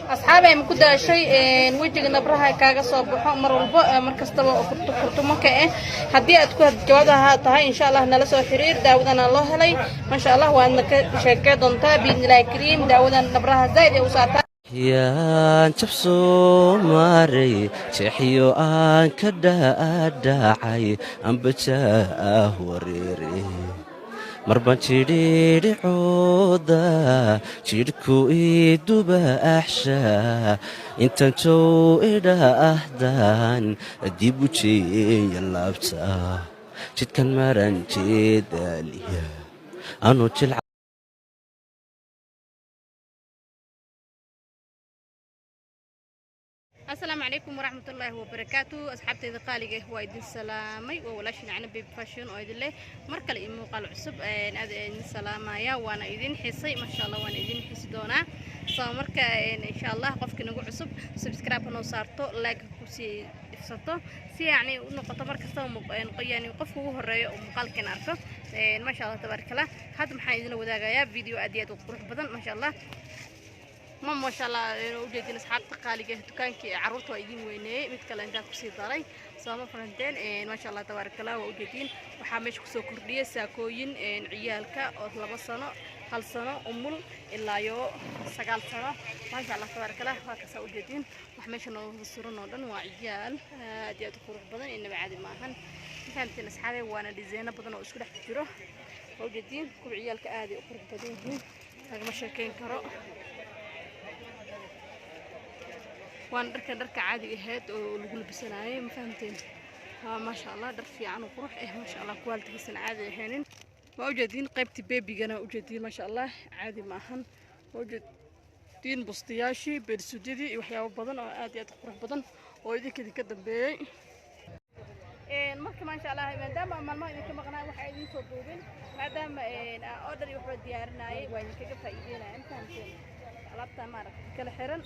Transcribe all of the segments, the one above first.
Asxaabay, ma ku daashay wejiga nabraha kaaga soo baxo mar walbo, mar kastaba oo kurtumo ka ah? Haddii aad ku jawaab tahay, insha Allah nala soo xiriir. Daawadana loo helay, maasha Allah, waadna ka sheekey doontaa biidnillahi kariim. Daawadan nabraha zaid ay u saartaa. Yaan jab soo maray, jeexyo aan ka dhaadhacay, ambajaah wareere, marban jidhiidhicooda jidhku ii dubaaxsha, intaan jow idhaahdan dib u jeeya laabta, jidkan maran jeedaaliya anuu jilca. Asalaamu calaykum waraxmatullaahi wabarakaatu. Asxaabteyda qaaliga ah, waa idin salaamay. Waa walaashin Canab Baby Fashion oo idin leh mar kale iyo muuqaal cusub. Aad idin salaamaya, waana idin xisay, maasha Allah, waana idin xisi doonaa. Soo marka, insha Allah, qofkii nagu cusub subscribe noo saarto, like kusii dhifsato, si yacni u noqoto mar kastaba yani qofka ugu horeeyo oo muuqaalkeena arko. Maasha Allah, tabaaraka. Hadda maxaan idinla wadaagayaa? Video aad iyo aad u qurux badan, maasha Allah, ma maasha Allah ujeedin. Asxaabta qaaliga ah, dukaankii carruurta waa idin weyneeyey, mid kale intaan kusii daray, sooma fahanteen? Maasha Allah, tabaaraka Allah, waa ujeedin. Waxaa meesha kusoo kordhiyay saakooyin ciyaalka oo 2 sano, 1 sano, umul ilaa iyo 9 sano. Maasha Allah, tabaaraka Allah, waa kasaa ujeedin. Wax meesha nooga suran oo dhan waa ciyaal aad iyo aad u qurux badan, inaba caadi maahan. Ma fahamteen, asxaabe? Waana dhisayno badan oo isku dhex jiro. Waa ujeedin, kuwa ciyaalka aad ay u qurux badan yihiin, lagama sheekeyn karo. Waana dharkan dharka caadiga ahayd oo lagu labisanaayay. Ma fahamteen? Maasha Allah, dhar fiican oo qurux ah, maasha Allah, quality-giisana caadi ahaynin. Waa ujeediin qaybtii baby-gana, ujeediin, maasha Allah, caadi ma ahan. Waa ujeediin bustiyaashii, beedsuudyadii iyo waxyaabo badan oo aad iyo aad u qurux badan oo idinka idinka dambeeyey. Marka maasha Allah, maadaama maalmaha idinka maqnaa waxaa idiin soo duubin, maadaama order iyo waxba diyaarinayay, waa idinkaga faa'iideynaya. Ma fahamteen? Alaabta maaragtay kala xiran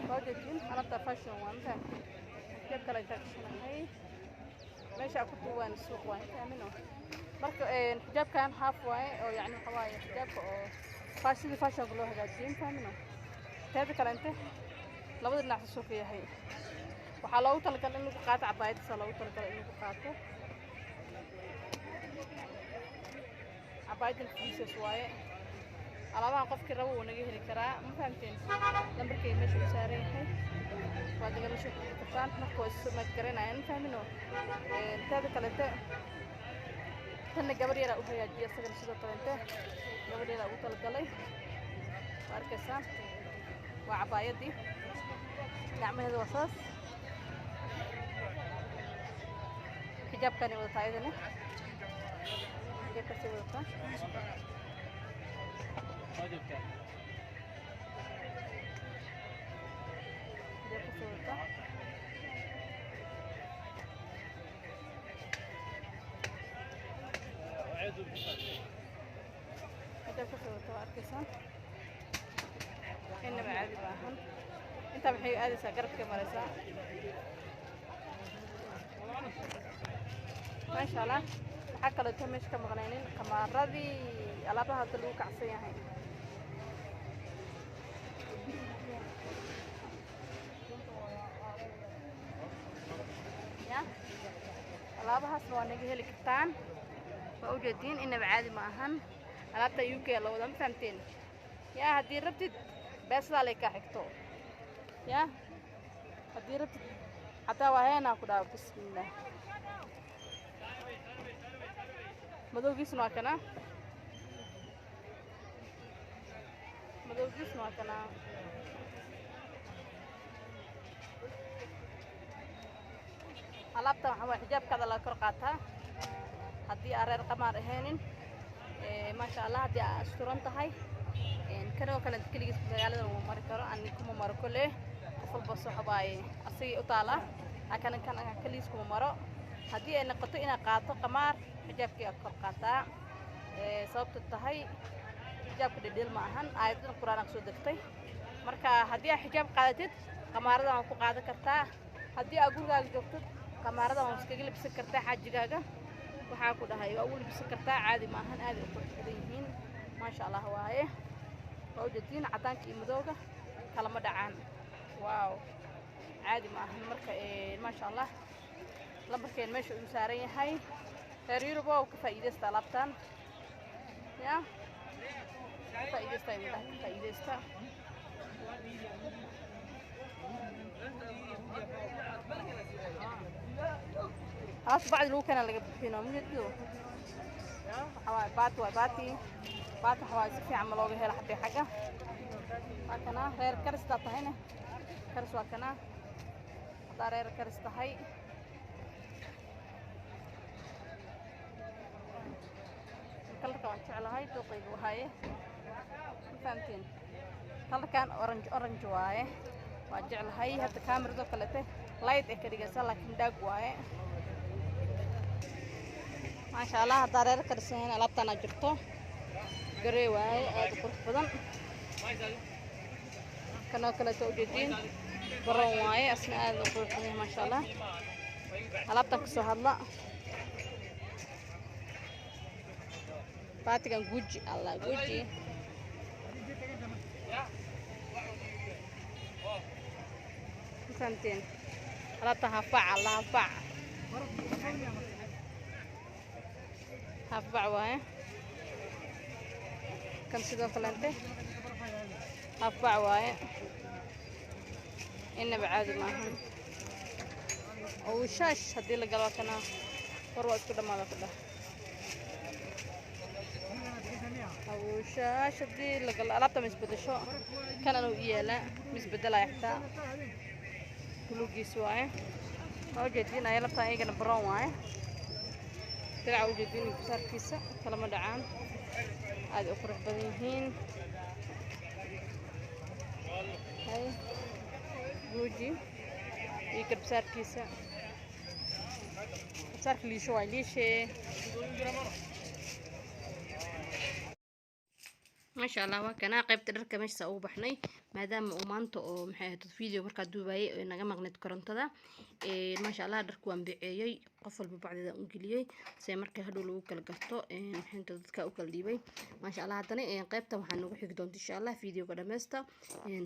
waa ujeedin, alaabta fashion waa. Ma fahamteen? Jeeb kale intaa gashanahay, meesha ku tuuwaan suuq waa fahmino. Marka xijaabkan half waaye, oo yacni waxa waaye xijaabka oo sidii fashionka loo hagaajiyey. Ma fahmino? Teeda kale inte labada dhinac soo ka yahay, waxaa loogu talagalay in lagu qaato cabaayadasa, loogu talagalay in lagu qaato cabaayadan fiisas waaye. Alaabahan qofkii rabo wuu naga heli karaa. Ma fahamteen? Lambarkay meesha u saaran yahay, waad nagala soo xiriiri kartaan. Marka waa isu maad garanayaan. Ma fahmino? Teeda kalente tanna gabar yaraa u hagaajiya, isagana sidoo kalente gabar yaraa ugu talagalay. Waa arkaysaan, waa cabaayadii, gacmaheeda waa saas, xijaabkani wadataa, iyadana xijaabkaasay wadataa, xijaabkaasay wadataa, xijaabkaasay wadataa. Waa arkaysaan, inaba caadi ma ahan. Intaa maxay aadaysaa? Garabkay maraysaa, maasha Allah. Waxaa kaleeto meesha ka maqnaynin qamaaradii, alaabaha hadda lagu kacsan yahay. Ya alaabahaasna waa naga heli kartaan. Waa ujeediin, inaba caadi ma ahan. Alaabta UK la wada. Ma fahamteen? Yaa haddii rabtid beesadaa lay kaa xigto, ya haddii rabtid xataa waa heenaa ku dhawa. Bismillah, madowgiisna waa kana, madowgiisna waa kana. Alaabtan waxaa waay xijaabkaada laga kor qaataa haddii aa reer qamaar ahaynin, maasha Allah, haddii aa asturan tahay. Kan oo kale keligiis magaalada laguma mari karo, ani kuma maro kole, qof walba soxobaaye asagay u taalaa, laakiin kan keligiis kuma maro. Haddii ay noqoto inaad qaato qamaar, xijaabkii aad kor qaataa. Sababta tahay xijaabka dhedheel ma ahan, aayadan qur-aan aa soo degtay. Marka haddii aad xijaab qaadatid, qamaaradan waa ku qaadan kartaa. Haddii aad gurigaaga joogtid, qamaaradan waa iskaga labsan kartaa xaajigaaga. Waxaa ku dhahay waa ugu labisan kartaa, caadi maahan, aad ay u qurux badan yihiin, maasha Allah waaye. Waa ujeediin, caddaanka iyo madowga kalama dhacaan. Wow, caadi maahan. Marka maasha Allah, lambarkeen meesha uu saaran yahay. Reer Yurub oo ka faa'iidaysta alaabtan, ya ka faa'iidaysta, indhaha ka faa'iidaysta. Alaabta bacdi lagu keenaa laga bixino mujedido. Waxa waaye baati, waa baati, baati. Waxa waaye si fiican ma looga helo xataa xagga. Waa kana reer karistaa tahayne, karis waa kana. Haddaa reer karis tahay, kalarka waan jeclahay, dooqayga waaye, ma fahamteen? Kalarkan orange, orange waaye, waa jeclahay. Hadda kaamirado kalete light ay ka dhigaysaa, laakiin daag waaye. Maasha Allah, haddaa reer karisan alaabtanaa jirto, garee waaye, aad u qurux badan. Kanoo kaleeto ujeediin, baroon waaye, asna aad u qurux badan yahay, maasha Allah. Alaabtan kasoo hadla, baatigan guji allah guji. Ma fahamteen? Alaabtan hafac allah, hafac, hafac waaye. Kan sidoo kaleente hafac waaye, inaba caadi maahan. Oo shaash haddii la galo kana war waa isku dhamaada ku dhah. Awshaash haddii la galo alaabta ma isbedesho. Kan anuu i yaalaa, ma isbedelaya xitaa, buluugiis waaye. Waa ujeediin ay alaabtan iyagana brown waaye. Diraca ujeediin, gusaarkiisa kalama dhacaan, aad u qurux badan yihiin. Hay guuji iyo garbasaarkiisa, garbasaarka liisho waay, liishe. Maasha Allah, waa kana qaybta dharka. Meesha ugu baxnay maadaama uu maanta oo maxay ahayd video markaa duubayay oo naga maqnayd korontada. Maasha Allah, dharku waan biceeyey, qof walba bacdeeda u geliyey si marka hadhow lagu kala garto. Maxay dadka u kala dhiibay, maasha Allah. Haddana qaybtan waxaa nagu xigi doonta insha Allah videoga dhammaysta,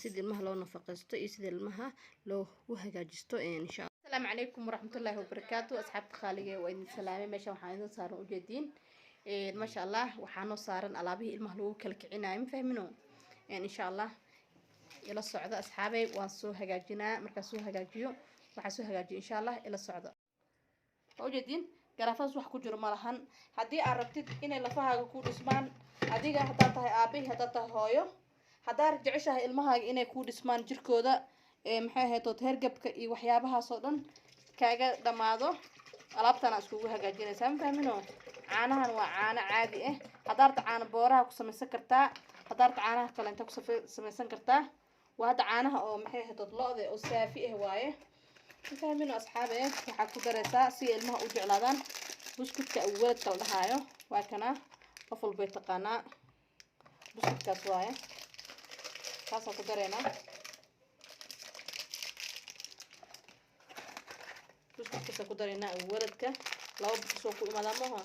sida ilmaha loo nafaqaysto iyo sida ilmaha loogu hagaajisto insha Allah. Asalaamu calaykum waraxmatullaahi wabarakaatu, asxaabta khaaliga, waa idin salaamay. Meesha waxaan idin saaran ujeediin, maasha Allah, waxaa noo saaran alaabihii ilmaha lagu kala kicinayo, ma fahmino? Insha Allah ila socda asxaabey, waan soo hagaajinaa. Markaan soo hagaajiyo, waxaa soo hagaajiyo insha Allah, ila socda. Waa ujeediin, garaafadaas wax ku jiro ma lahan. Haddii aad rabtid inay lafahaaga ku dhismaan, adiga haddaad tahay aabihi, haddaad tahay hooyo, haddaad jeceshahay ilmahaaga inay ku dhismaan jirkooda, maxay ahayd ood hergabka iyo waxyaabahaas oo dhan kaaga dhammaado, alaabtana iskugu hagaajinaysaa, ma fahmino? Caanahan waa caano caadi ah. Haddaad rabto caano booraha ku samaysan kartaa, haddaad rabto caanaha kale inta ku samaysan kartaa. Waa hadda caanaha oo maxay ahayd ood lo-da oo saafi ah waaye, ma fahmino asxaabe? Waxaad ku daraysaa si ilmaha u jeclaadaan buskudka weladka la dhahaayo. Waa kana, qof walbay taqaanaa buskudkaas waaye, kaasaan ku dareynaa. Buskudkaasaan ku dareynaa weladka, laba bukis oo ku imaadaa maaha.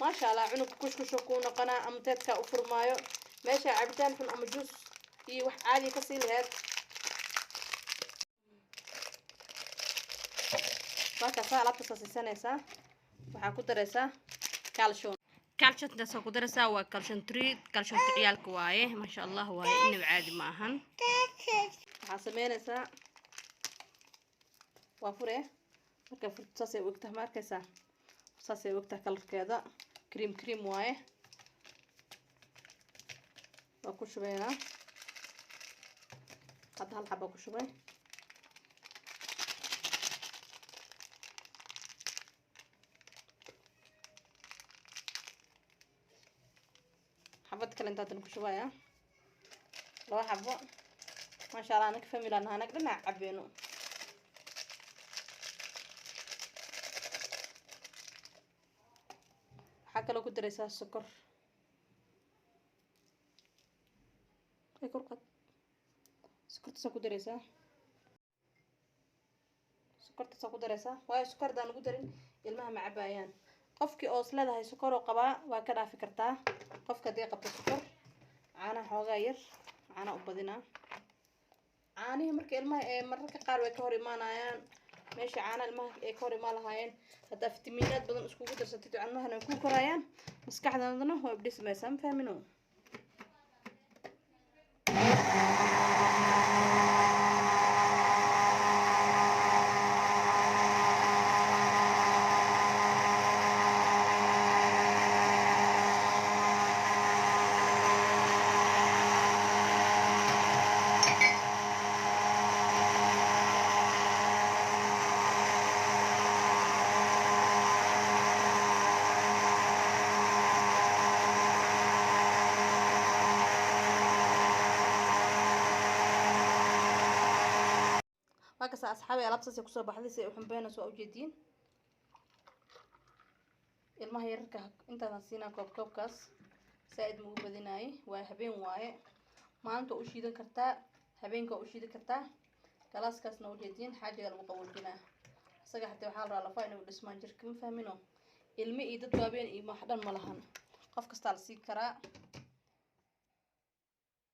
Maasha Allah, cunugka kushkusho kuu noqonaa ama teedkaa u furmaayo. Meesha cabitaan xun ama juus iyo wax caadi kasii laheyd, markaasaa alaabta siisanaysaa. Waxaa ku daraysaa calcium, calcium intaasoo ku daraysaa. Waa calcium 3, calciumta ciyaalka waaye, maasha Allah waaye, inaba caadi ma ahan. Waxaa sameynaysaa, waa fure. Markaa furto saasay u egtahay, ma arkaysaa? Saasay u egtahay, kalarkeeda cream, cream waaye. Waa ku shubaynaa hadda, hal xaba ku shubay. Xabad kale intaatan ku shubaya, laba xabo. Maasha Allah, anaka family aan nahay, anag dhinac cabeeno. Waxaa kaloo ku daraysaa sokor. Ay kor qaad, sokortaasaa ku daraysaa. Sokortaasaa ku dareysaa, waayo sokor haddaan lagu darin ilmaha ma cabaayaan. Qofkii oo is leedahay sokor oo qabaa waa ka dhaafi kartaa. Qofka haddii qabto sokor, caanaha xoogaa yar caana u badinaa. Caanihii marka ilmaha ee mararka qaar way ka hor imaanayaan. Meesha caanaha ilmaha ay ka hor imaan lahaayeen, haddaa fitamiinaad badan iskugu darsatid, ilmahana way ku korayaan, maskaxdoodana way dhismaysaa. Ma fahmino? Waa kasta asxaabi, alaabtaasay kusoo baxday. Si ay u xumbeynayso waa ujeediin. Ilmaha yararka intaadan siinaa koob koobkaas, saa-id magu badinaayay. Waa habeen waaye, maalinta waa u shiidan kartaa, habeenka waa u shiidan kartaa. Galaaskaasna ujeediin, xaajiga lagu qaboojinaa isaga. Xataa waxaa la rabaa lafa inay u dhismaan jirka. Ma fahmino? Ilmo iyo dad waaweyn iyo wax dhan ma lahan, qof kastaa la siin karaa.